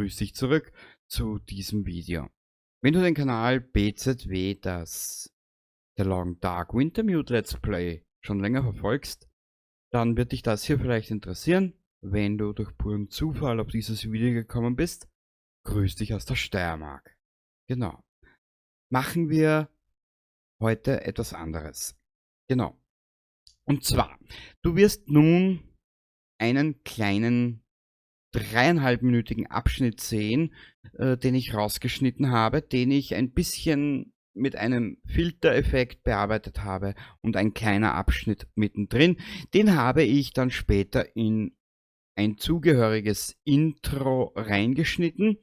Grüß dich zurück zu diesem Video. Wenn du den Kanal BZW, das The Long Dark Wintermute Let's Play, schon länger verfolgst, dann wird dich das hier vielleicht interessieren. Wenn du durch puren Zufall auf dieses Video gekommen bist, grüß dich aus der Steiermark. Genau. Machen wir heute etwas anderes. Genau. Und zwar, du wirst nun einen kleinen 3,5-minütigen Abschnitt sehen, den ich rausgeschnitten habe, den ich ein bisschen mit einem Filtereffekt bearbeitet habe und ein kleiner Abschnitt mittendrin. Den habe ich dann später in ein zugehöriges Intro reingeschnitten,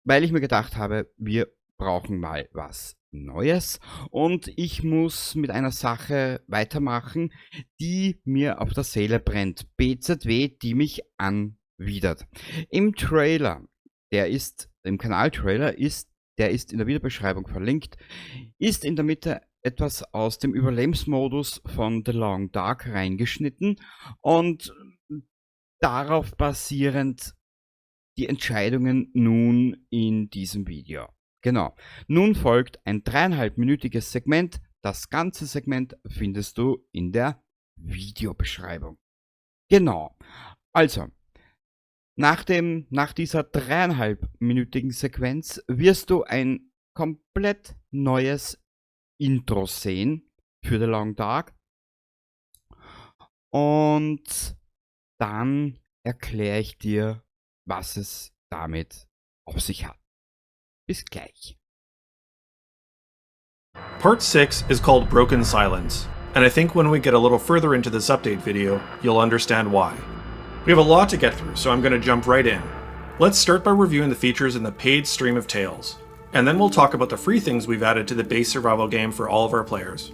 weil ich mir gedacht habe, wir brauchen mal was Neues und ich muss mit einer Sache weitermachen, die mir auf der Seele brennt. BZW, die mich anwidert. Im Trailer, der ist, im Kanal-Trailer ist, der ist in der Videobeschreibung verlinkt, ist in der Mitte etwas aus dem Überlebensmodus von The Long Dark reingeschnitten und darauf basierend die Entscheidungen nun in diesem Video. Genau. Nun folgt ein 3,5-minütiges Segment. Das ganze Segment findest du in der Videobeschreibung. Genau. Also, nach dieser 3,5-minütigen Sequenz wirst du ein komplett neues Intro sehen für The Long Dark. Und dann erkläre ich dir, was es damit auf sich hat. Bis gleich. Part 6 is called Broken Silence, and I think when we get a little further into this update video, you'll understand why. We have a lot to get through, so I'm going to jump right in. Let's start by reviewing the features in the paid Stream of Tales, and then we'll talk about the free things we've added to the base survival game for all of our players.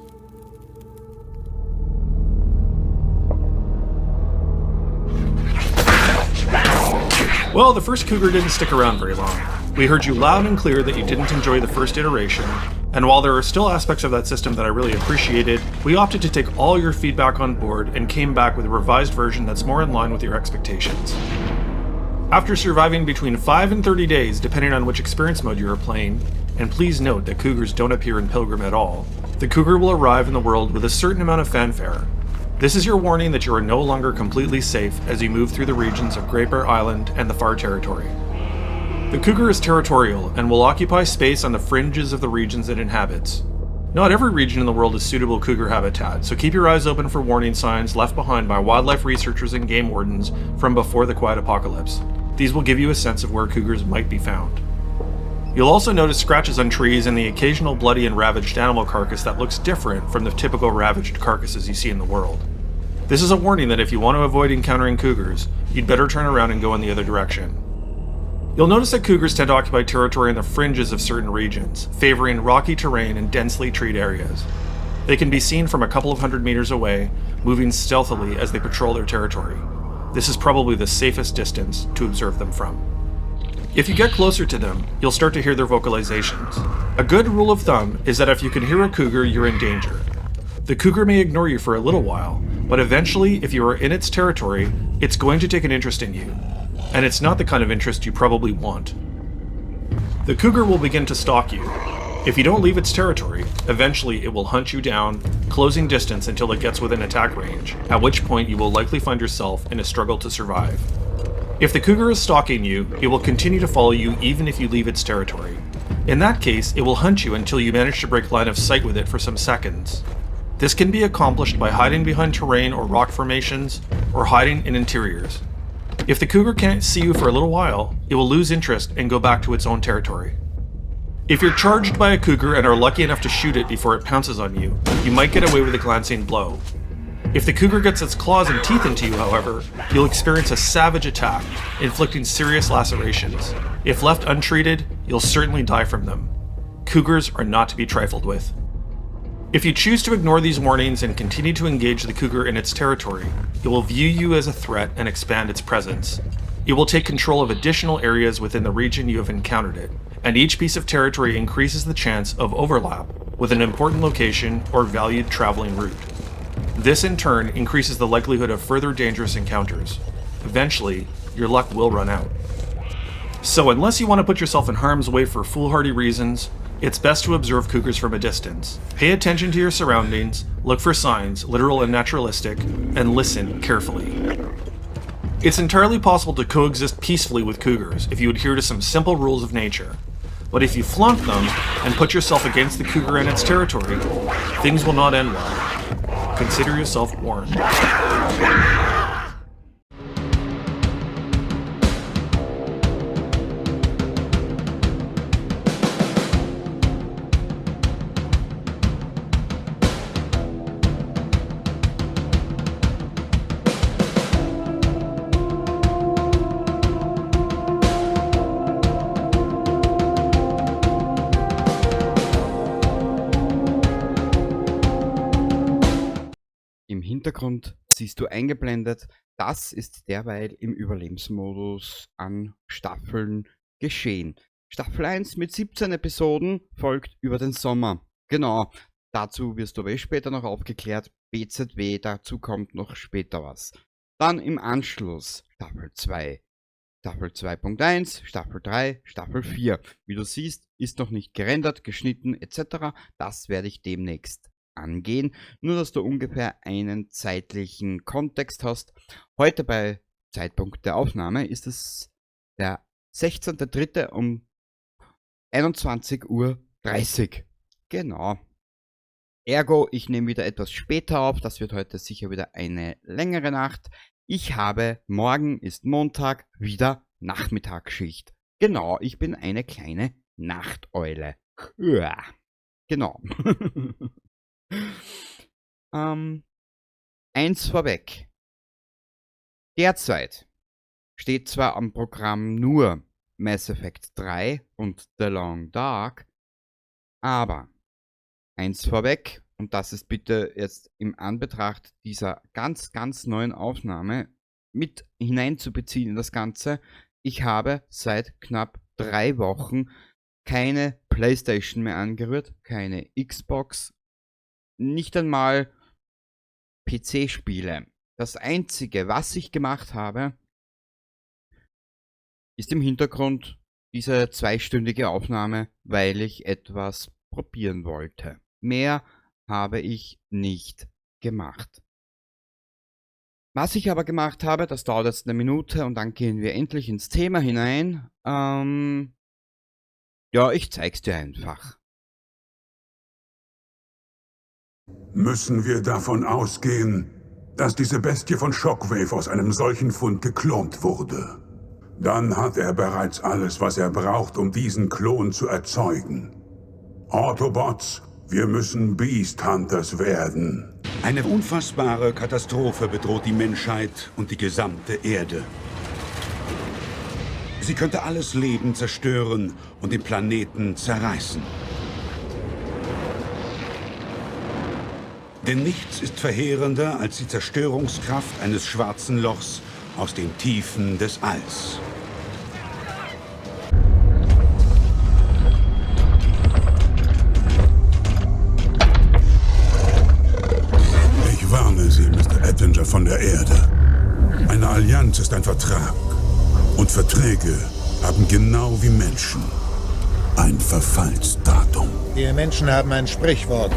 Well, the first cougar didn't stick around very long. We heard you loud and clear that you didn't enjoy the first iteration, and while there are still aspects of that system that I really appreciated, we opted to take all your feedback on board and came back with a revised version that's more in line with your expectations. After surviving between 5 and 30 days, depending on which experience mode you are playing, and please note that cougars don't appear in Pilgrim at all, the cougar will arrive in the world with a certain amount of fanfare. This is your warning that you are no longer completely safe as you move through the regions of Great Bear Island and the Far Territory. The cougar is territorial and will occupy space on the fringes of the regions it inhabits. Not every region in the world is suitable cougar habitat, so keep your eyes open for warning signs left behind by wildlife researchers and game wardens from before the quiet apocalypse. These will give you a sense of where cougars might be found. You'll also notice scratches on trees and the occasional bloody and ravaged animal carcass that looks different from the typical ravaged carcasses you see in the world. This is a warning that if you want to avoid encountering cougars, you'd better turn around and go in the other direction. You'll notice that cougars tend to occupy territory on the fringes of certain regions, favoring rocky terrain and densely treed areas. They can be seen from a couple of hundred meters away, moving stealthily as they patrol their territory. This is probably the safest distance to observe them from. If you get closer to them, you'll start to hear their vocalizations. A good rule of thumb is that if you can hear a cougar, you're in danger. The cougar may ignore you for a little while, but eventually, if you are in its territory, it's going to take an interest in you. And it's not the kind of interest you probably want. The cougar will begin to stalk you. If you don't leave its territory, eventually it will hunt you down, closing distance until it gets within attack range, at which point you will likely find yourself in a struggle to survive. If the cougar is stalking you, it will continue to follow you even if you leave its territory. In that case, it will hunt you until you manage to break line of sight with it for some seconds. This can be accomplished by hiding behind terrain or rock formations, or hiding in interiors. If the cougar can't see you for a little while, it will lose interest and go back to its own territory. If you're charged by a cougar and are lucky enough to shoot it before it pounces on you, you might get away with a glancing blow. If the cougar gets its claws and teeth into you, however, you'll experience a savage attack, inflicting serious lacerations. If left untreated, you'll certainly die from them. Cougars are not to be trifled with. If you choose to ignore these warnings and continue to engage the cougar in its territory, it will view you as a threat and expand its presence. It will take control of additional areas within the region you have encountered it, and each piece of territory increases the chance of overlap with an important location or valued traveling route. This in turn increases the likelihood of further dangerous encounters. Eventually, your luck will run out. So, unless you want to put yourself in harm's way for foolhardy reasons, it's best to observe cougars from a distance. Pay attention to your surroundings, look for signs, literal and naturalistic, and listen carefully. It's entirely possible to coexist peacefully with cougars if you adhere to some simple rules of nature. But if you flaunt them and put yourself against the cougar and its territory, things will not end well. Consider yourself warned. Im Hintergrund siehst du eingeblendet, das ist derweil im Überlebensmodus an Staffeln geschehen. Staffel 1 mit 17 Episoden folgt über den Sommer. Genau, dazu wirst du aber eh später noch aufgeklärt. BZW, dazu kommt noch später was. Dann im Anschluss Staffel 2. Staffel 2.1, Staffel 3, Staffel 4. Wie du siehst, ist noch nicht gerendert, geschnitten etc. Das werde ich demnächst angehen. Nur, dass du ungefähr einen zeitlichen Kontext hast. Heute bei Zeitpunkt der Aufnahme ist es der 16.03. um 21:30 Uhr. Genau. Ergo, ich nehme wieder etwas später auf. Das wird heute sicher wieder eine längere Nacht. Ich habe, morgen ist Montag, wieder Nachmittagsschicht. Genau, ich bin eine kleine Nachteule. Ja, genau. Eins vorweg. Derzeit steht zwar am Programm nur Mass Effect 3 und The Long Dark, aber eins vorweg, und das ist bitte jetzt im Anbetracht dieser ganz, ganz neuen Aufnahme mit hineinzubeziehen in das Ganze, ich habe seit knapp 3 Wochen keine PlayStation mehr angerührt, keine Xbox, nicht einmal PC-Spiele. Das Einzige, was ich gemacht habe, ist im Hintergrund diese zweistündige Aufnahme, weil ich etwas probieren wollte. Mehr habe ich nicht gemacht. Was ich aber gemacht habe, das dauert jetzt eine Minute und dann gehen wir endlich ins Thema hinein. Ja, ich zeig's dir einfach. Müssen wir davon ausgehen, dass diese Bestie von Shockwave aus einem solchen Fund geklont wurde? Dann hat er bereits alles, was er braucht, um diesen Klon zu erzeugen. Autobots, wir müssen Beast Hunters werden. Eine unfassbare Katastrophe bedroht die Menschheit und die gesamte Erde. Sie könnte alles Leben zerstören und den Planeten zerreißen. Denn nichts ist verheerender als die Zerstörungskraft eines schwarzen Lochs aus den Tiefen des Alls. Ich warne Sie, Mr. Attinger von der Erde. Eine Allianz ist ein Vertrag. Und Verträge haben genau wie Menschen ein Verfallsdatum. Wir Menschen haben ein Sprichwort.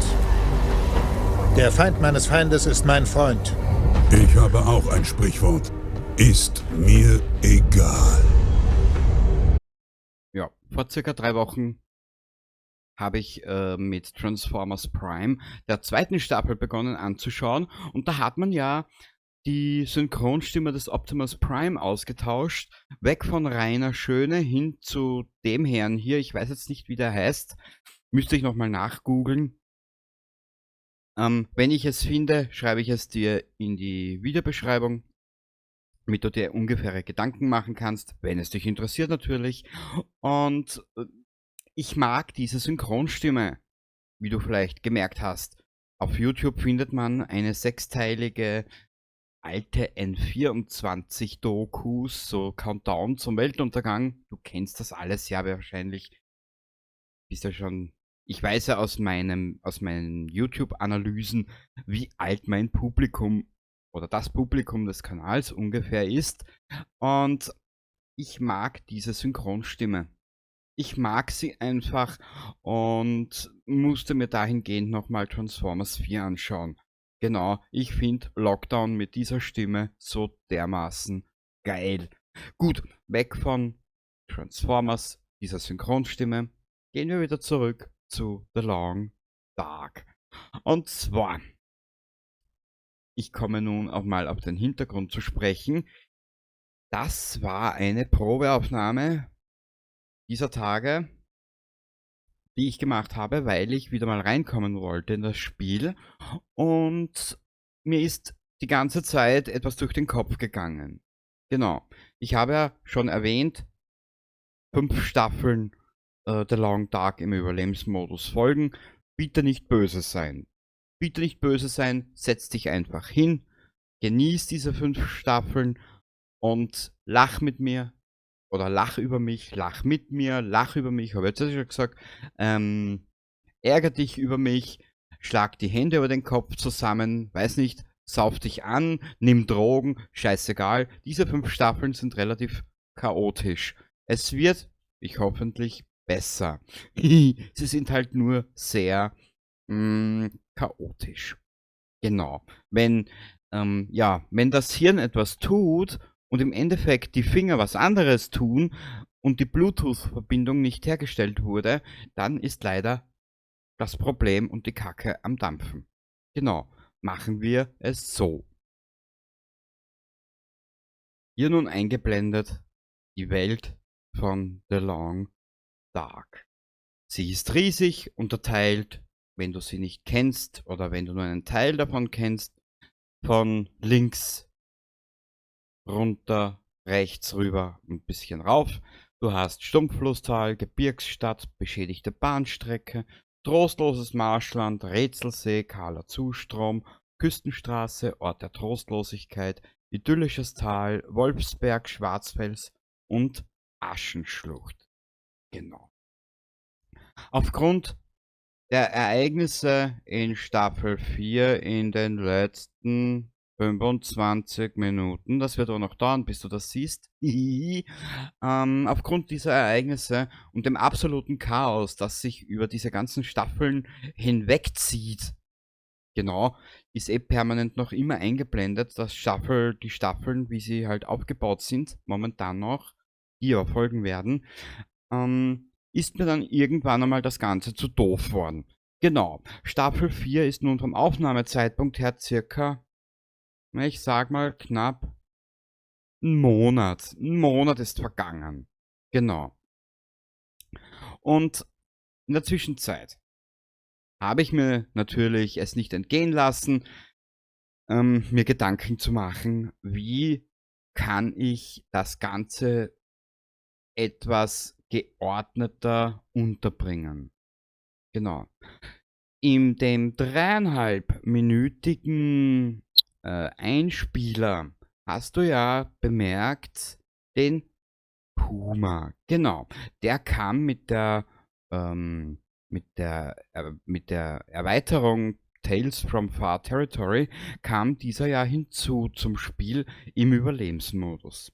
Der Feind meines Feindes ist mein Freund. Ich habe auch ein Sprichwort. Ist mir egal. Ja, vor circa 3 Wochen habe ich mit Transformers Prime der zweiten Staffel begonnen anzuschauen. Und da hat man ja die Synchronstimme des Optimus Prime ausgetauscht. Weg von Rainer Schöne hin zu dem Herrn hier. Ich weiß jetzt nicht, wie der heißt. Müsste ich nochmal nachgoogeln. Wenn ich es finde, schreibe ich es dir in die Videobeschreibung, damit du dir ungefähre Gedanken machen kannst, wenn es dich interessiert natürlich. Und ich mag diese Synchronstimme, wie du vielleicht gemerkt hast. Auf YouTube findet man eine 6-teilige alte N24-Dokus, so Countdown zum Weltuntergang. Du kennst das alles ja wahrscheinlich. Bist ja schon. Ich weiß ja aus meinen YouTube-Analysen, wie alt mein Publikum oder das Publikum des Kanals ungefähr ist. Und Ich mag diese Synchronstimme. Ich mag sie einfach und musste mir dahingehend nochmal Transformers 4 anschauen. Genau, ich finde Lockdown mit dieser Stimme so dermaßen geil. Gut, weg von Transformers, dieser Synchronstimme, gehen wir wieder zurück zu The Long Dark. Und zwar, ich komme nun auch mal auf den Hintergrund zu sprechen. Das war eine Probeaufnahme dieser Tage, die ich gemacht habe, weil ich wieder mal reinkommen wollte in das Spiel. Und mir ist die ganze Zeit etwas durch den Kopf gegangen. Genau. Ich habe ja schon erwähnt, 5 Staffeln The Long Dark im Überlebensmodus folgen. Bitte nicht böse sein. Bitte nicht böse sein, setz dich einfach hin, genieß diese 5 Staffeln und lach mit mir oder lach über mich, lach mit mir, lach über mich, habe ich jetzt schon gesagt, ärger dich über mich, schlag die Hände über den Kopf zusammen, weiß nicht, sauf dich an, nimm Drogen, scheißegal. Diese 5 Staffeln sind relativ chaotisch. Es wird, ich hoffentlich, besser. Sie sind halt nur sehr chaotisch. Genau. Wenn, ja, wenn das Hirn etwas tut und im Endeffekt die Finger was anderes tun und die Bluetooth-Verbindung nicht hergestellt wurde, dann ist leider das Problem und die Kacke am Dampfen. Genau. Machen wir es so. Hier nun eingeblendet die Welt von The Long Dark. Sie ist riesig, unterteilt, wenn du sie nicht kennst oder wenn du nur einen Teil davon kennst, von links runter, rechts rüber, ein bisschen rauf. Du hast Stumpflosstal, Gebirgsstadt, beschädigte Bahnstrecke, trostloses Marschland, Rätselsee, kahler Zustrom, Küstenstraße, Ort der Trostlosigkeit, idyllisches Tal, Wolfsberg, Schwarzfels und Aschenschlucht. Genau. Aufgrund der Ereignisse in Staffel 4 in den letzten 25 Minuten, das wird auch noch dauern, bis du das siehst, aufgrund dieser Ereignisse und dem absoluten Chaos, das sich über diese ganzen Staffeln hinwegzieht, genau, ist eh permanent noch immer eingeblendet, dass die Staffeln, wie sie halt aufgebaut sind, momentan noch, die ja folgen werden, ist mir dann irgendwann einmal das Ganze zu doof worden. Genau, Staffel 4 ist nun vom Aufnahmezeitpunkt her circa, ich sag mal, knapp ein Monat. Ein Monat ist vergangen. Genau. Und in der Zwischenzeit habe ich mir natürlich es nicht entgehen lassen, mir Gedanken zu machen, wie kann ich das Ganze etwas geordneter unterbringen. Genau. In dem 3,5-minütigen Einspieler hast du ja bemerkt, den Puma. Genau. Der kam mit der Erweiterung Tales from Far Territory, kam dieser ja hinzu zum Spiel im Überlebensmodus.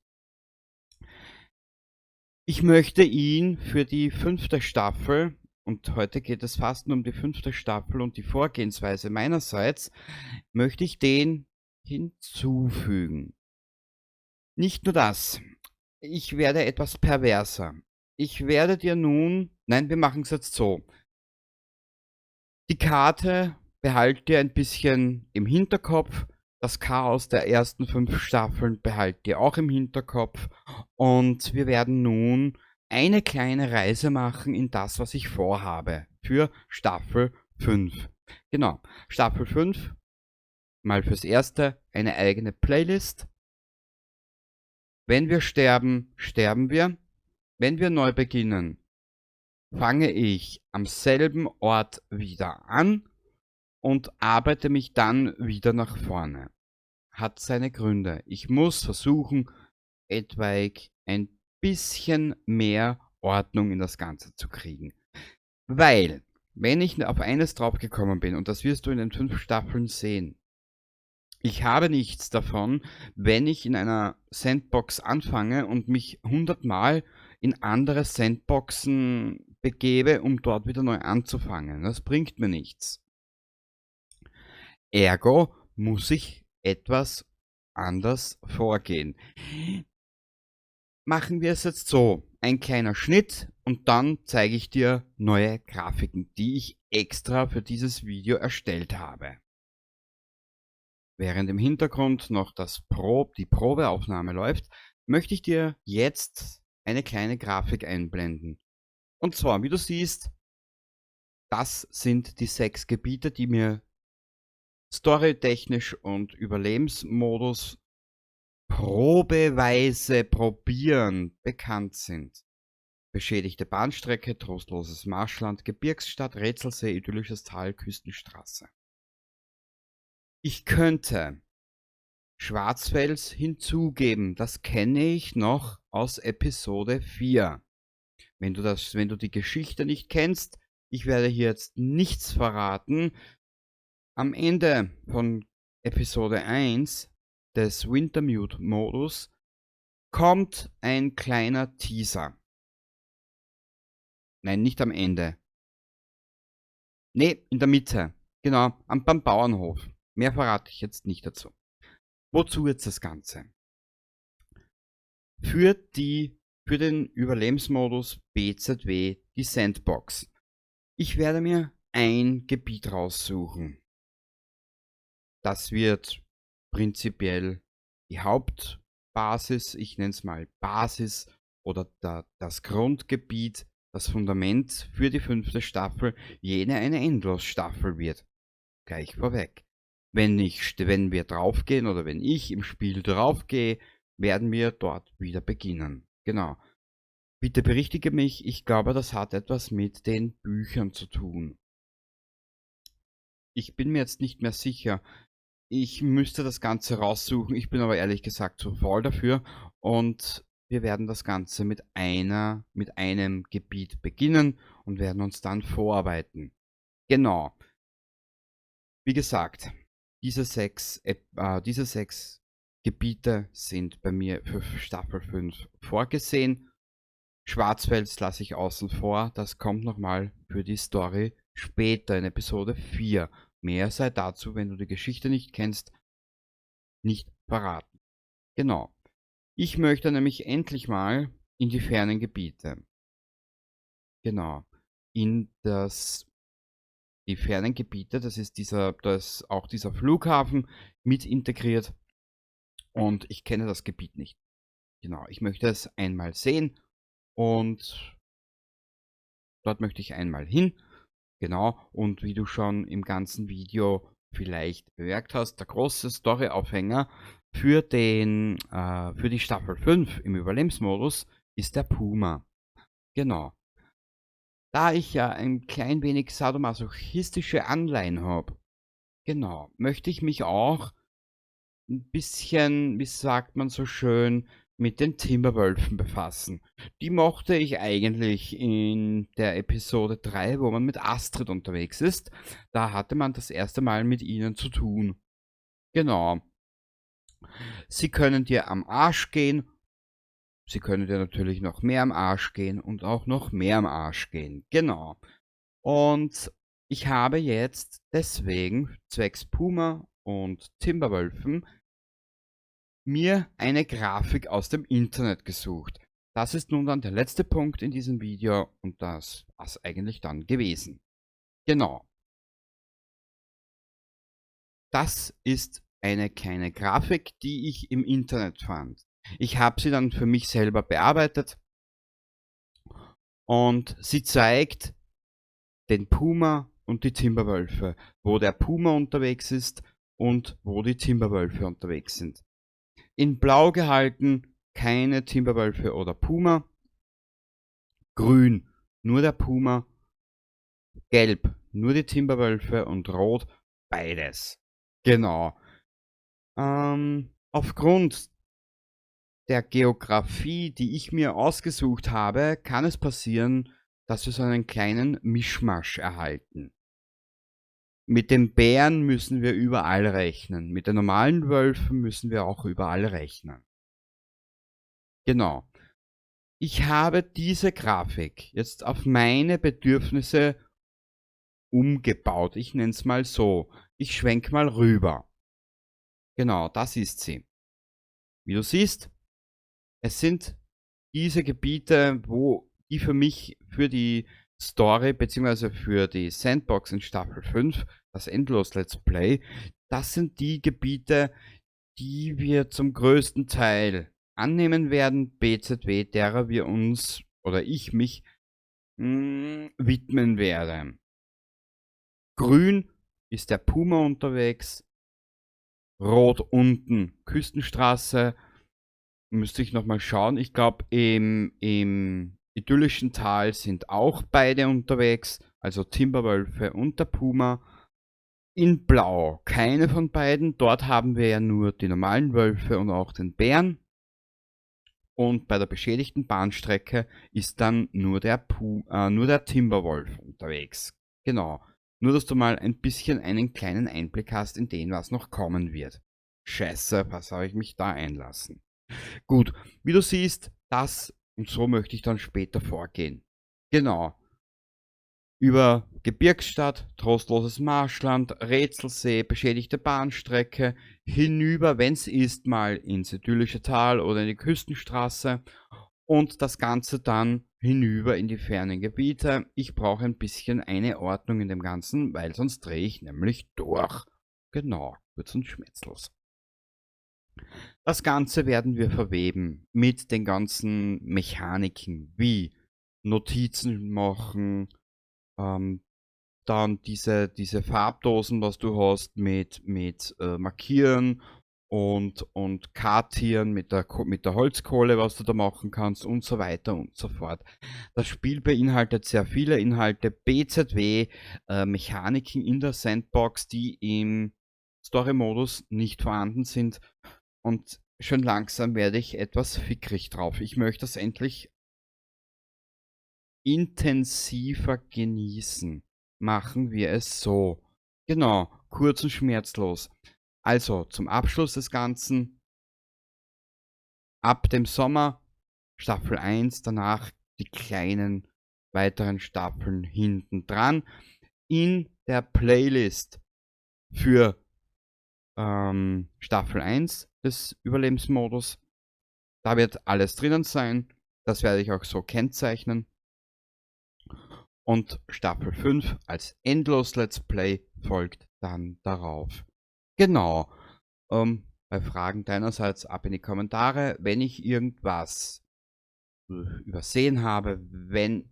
Ich möchte ihn für die 5. Staffel, und heute geht es fast nur um die 5. Staffel und die Vorgehensweise meinerseits, möchte ich den hinzufügen. Nicht nur das, ich werde etwas perverser. Ich werde dir nun, nein, wir machen es jetzt so. Die Karte behalt dir ein bisschen im Hinterkopf. Das Chaos der ersten 5 Staffeln behalt dir auch im Hinterkopf. Und wir werden nun eine kleine Reise machen in das, was ich vorhabe für Staffel 5. Genau, Staffel 5, mal fürs Erste eine eigene Playlist. Wenn wir sterben, sterben wir. Wenn wir neu beginnen, fange ich am selben Ort wieder an und arbeite mich dann wieder nach vorne. Hat seine Gründe. Ich muss versuchen, etwaig ein bisschen mehr Ordnung in das Ganze zu kriegen. Weil, wenn ich auf eines draufgekommen bin, und das wirst du in den 5 Staffeln sehen, Ich habe nichts davon, wenn ich in einer Sandbox anfange und mich 100-mal in andere Sandboxen begebe, um dort wieder neu anzufangen. Das bringt mir nichts. Ergo muss ich etwas anders vorgehen. Machen wir es jetzt so. Ein kleiner Schnitt und dann zeige ich dir neue Grafiken, die ich extra für dieses Video erstellt habe. Während im Hintergrund noch die Probeaufnahme läuft, möchte ich dir jetzt eine kleine Grafik einblenden. Und zwar, wie du siehst, das sind die 6 Gebiete, die mir storytechnisch und Überlebensmodus probeweise probieren bekannt sind. Beschädigte Bahnstrecke, trostloses Marschland, Gebirgsstadt, Rätselsee, idyllisches Tal, Küstenstraße. Ich könnte Schwarzfels hinzugeben, das kenne ich noch aus Episode 4. Wenn du die Geschichte nicht kennst, ich werde hier jetzt nichts verraten. Am Ende von Episode 1 des Wintermute-Modus kommt ein kleiner Teaser. Nein, nicht am Ende. Nee, in der Mitte. Genau, beim Bauernhof. Mehr verrate ich jetzt nicht dazu. Wozu jetzt das Ganze? Für den Überlebensmodus BZW, die Sandbox. Ich werde mir ein Gebiet raussuchen. Das wird prinzipiell die Hauptbasis, ich nenne es mal Basis oder das Grundgebiet, das Fundament für die 5. Staffel, jene eine Endlosstaffel wird. Gleich vorweg. Wenn wir draufgehen oder wenn ich im Spiel draufgehe, werden wir dort wieder beginnen. Genau. Bitte berichtige mich, ich glaube, das hat etwas mit den Büchern zu tun. Ich bin mir jetzt nicht mehr sicher. Ich müsste das Ganze raussuchen, ich bin aber ehrlich gesagt zu faul dafür und wir werden das Ganze mit einem Gebiet beginnen und werden uns dann vorarbeiten. Genau. Wie gesagt, diese sechs Gebiete sind bei mir für Staffel 5 vorgesehen. Schwarzfels lasse ich außen vor, das kommt nochmal für die Story später in Episode 4. Mehr sei dazu, wenn du die Geschichte nicht kennst, nicht verraten. Genau. Ich möchte nämlich endlich mal in die fernen Gebiete. Genau. Die fernen Gebiete, das ist auch dieser Flughafen mit integriert. Und ich kenne das Gebiet nicht. Genau, ich möchte es einmal sehen und dort möchte ich einmal hin. Genau, und wie du schon im ganzen Video vielleicht bemerkt hast, der große Story-Aufhänger für die Staffel 5 im Überlebensmodus ist der Puma. Genau. Da ich ja ein klein wenig sadomasochistische Anleihen habe, genau, möchte ich mich auch ein bisschen, wie sagt man so schön, mit den Timberwölfen befassen. Die mochte ich eigentlich in der Episode 3, wo man mit Astrid unterwegs ist. Da hatte man das erste Mal mit ihnen zu tun. Genau. Sie können dir am Arsch gehen. Sie können dir natürlich noch mehr am Arsch gehen und auch noch mehr am Arsch gehen. Genau. Und ich habe jetzt deswegen zwecks Puma und Timberwölfen mir eine Grafik aus dem Internet gesucht. Das ist nun dann der letzte Punkt in diesem Video und das war's eigentlich dann gewesen. Genau. Das ist eine kleine Grafik, die ich im Internet fand. Ich habe sie dann für mich selber bearbeitet und sie zeigt den Puma und die Timberwölfe, wo der Puma unterwegs ist und wo die Timberwölfe unterwegs sind. In Blau gehalten keine Timberwölfe oder Puma, grün nur der Puma, gelb nur die Timberwölfe und rot beides. Genau. Aufgrund der Geografie, die ich mir ausgesucht habe, kann es passieren, dass wir so einen kleinen Mischmasch erhalten. Mit den Bären müssen wir überall rechnen. Mit den normalen Wölfen müssen wir auch überall rechnen. Genau. Ich habe diese Grafik jetzt auf meine Bedürfnisse umgebaut. Ich nenn's mal so. Ich schwenk mal rüber. Genau, das ist sie. Wie du siehst, es sind diese Gebiete, wo die für mich, für die Story beziehungsweise für die Sandbox in Staffel 5, das Endlos Let's Play, das sind die Gebiete, die wir zum größten Teil annehmen werden, BZW, derer wir uns oder ich mich widmen werde. Grün ist der Puma unterwegs, rot unten Küstenstraße, müsste ich nochmal schauen. Ich glaub, im idyllischen Tal sind auch beide unterwegs, also Timberwölfe und der Puma. In Blau keine von beiden, dort haben wir ja nur die normalen Wölfe und auch den Bären. Und bei der beschädigten Bahnstrecke ist dann nur der Timberwolf unterwegs. Genau. Nur, dass du mal ein bisschen einen kleinen Einblick hast in den, was noch kommen wird. Scheiße, was habe ich mich da einlassen? Gut, wie du siehst, das und so möchte ich dann später vorgehen. Genau. Über Gebirgsstadt, trostloses Marschland, Rätselsee, beschädigte Bahnstrecke, hinüber, wenn's ist, mal ins idyllische Tal oder in die Küstenstraße und das Ganze dann hinüber in die fernen Gebiete. Ich brauche ein bisschen eine Ordnung in dem Ganzen, weil sonst drehe ich nämlich durch. Genau, kurz und schmerzlos. Das Ganze werden wir verweben mit den ganzen Mechaniken wie Notizen machen, dann diese Farbdosen, was du hast, mit Markieren und Kartieren mit der Holzkohle, was du da machen kannst und so weiter und so fort. Das Spiel beinhaltet sehr viele Inhalte, BZW, Mechaniken in der Sandbox, die im Story-Modus nicht vorhanden sind. Und schon langsam werde ich etwas fickrig drauf. Ich möchte das endlich intensiver genießen. Machen wir es so. Genau, kurz und schmerzlos. Also, zum Abschluss des Ganzen, ab dem Sommer, Staffel 1, danach die kleinen weiteren Staffeln hinten dran. In der Playlist für Staffel 1 des Überlebensmodus. Da wird alles drinnen sein. Das werde ich auch so kennzeichnen. Und Staffel 5 als Endlos Let's Play folgt dann darauf. Genau. Bei Fragen deinerseits ab in die Kommentare. Wenn ich irgendwas übersehen habe, wenn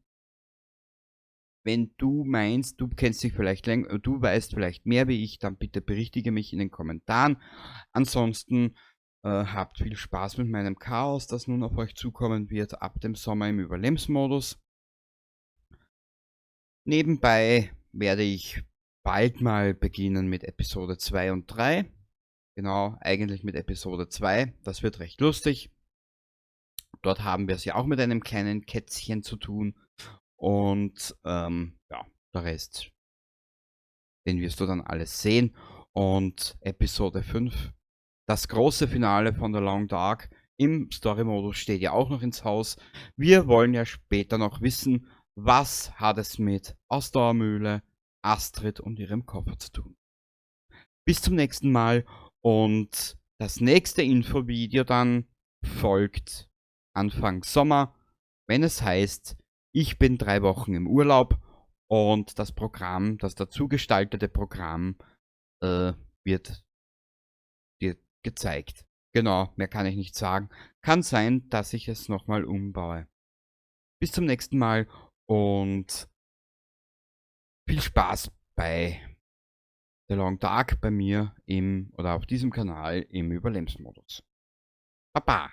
du meinst, du kennst dich vielleicht länger, du weißt vielleicht mehr wie ich, dann bitte berichtige mich in den Kommentaren. Ansonsten habt viel Spaß mit meinem Chaos, das nun auf euch zukommen wird ab dem Sommer im Überlebensmodus. Nebenbei werde ich bald mal beginnen mit Episode 2 und 3. Genau, eigentlich mit Episode 2. Das wird recht lustig. Dort haben wir es ja auch mit einem kleinen Kätzchen zu tun. Und ja, der Rest, den wirst du dann alles sehen. Und Episode 5, das große Finale von The Long Dark im Story-Modus steht ja auch noch ins Haus. Wir wollen ja später noch wissen, was hat es mit Ausdauermühle, Astrid und ihrem Koffer zu tun. Bis zum nächsten Mal und das nächste Infovideo dann folgt Anfang Sommer, wenn es heißt, ich bin 3 Wochen im Urlaub und das Programm, das dazu gestaltete Programm, wird dir gezeigt. Genau, mehr kann ich nicht sagen. Kann sein, dass ich es nochmal umbaue. Bis zum nächsten Mal und viel Spaß bei The Long Dark bei mir im oder auf diesem Kanal im Überlebensmodus. Baba!